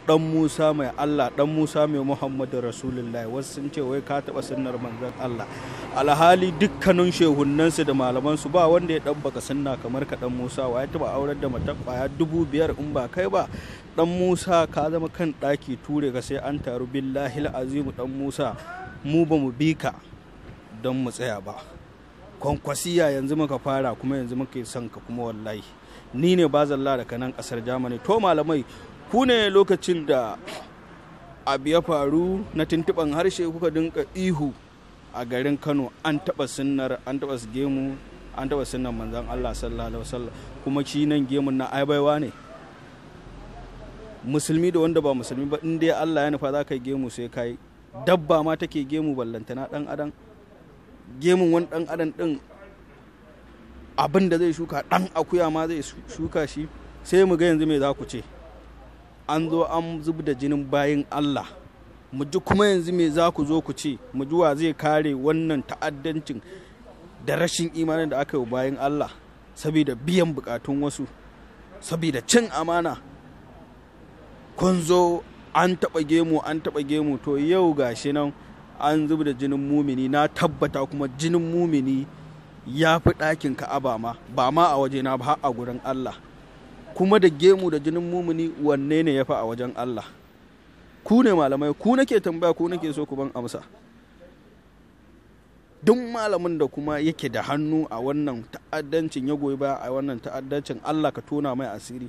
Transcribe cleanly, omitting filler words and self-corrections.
Dan Musa mai Allah, dan Musa mai Muhammadu Rasulullahi. Wasu sun ce wai ka taɓa sunnar manzon Allah, alhali dukkanin shehunnansu da malamansu ba wanda ya ɗabbaka sunna kamar ka, dan Musa. Wa ya taɓa aurar da mata kwaya 5000 in ba kai ba? Dan Musa, ka zama kan ɗaki ture ka sai an taru. Billahi azimu, dan Musa, mu ba mu bi ka don mu tsaya ba. Kwankwasiya yanzu muka fara, kuma yanzu muke son ka. Kuma wallahi ni ne bazalla daga nan kasar Germany. To malamai, ku ne lokacin da abu ya faru na tuntuɓan harshe kuka dinka ihu a garin Kano, an taɓa sunnar, an taɓa gemu, an taɓa sunnar manzon Allah sallallahu alaihi wasallam. Kuma shi nan gemun na ai baiwa ne, musulmi da wanda ba musulmi ba, in dai Allah ya nufa za ka yi gemu sai ka yi. Dabba ma take gemu, ballantana dan adam. Gemun wani dan adam din, abin da zai shuka, dan akuya ma zai shuka shi. Sai mu ga yanzu me za ku ce. An zo an zub da jinin bayin Allah, mu ji kuma yanzu me za ku zo ku ce. Mu ji wa zai kare wannan ta'addancin da rashin imanin da aka yi bayin Allah saboda biyan bukatun wasu, saboda cin amana. Kun zo an taɓa gemu, an taɓa gemu. To yau gashi nan an zub da jinin mumini. Na tabbata kuma jinin mumini ya fi ɗakin Ka'aba ma, ba ma a wajena ba, har a gurin Allah. Kuma da gemu da jinin mumini, wanne ne ya fi a wajen Allah? Ku ne malamai, ku nake tambaya, ku nake so ku ban amsa. Duk malamin da kuma yake da hannu a wannan ta'addancin, ya goyi baya a wannan ta'addancin, Allah ka tona mai asiri.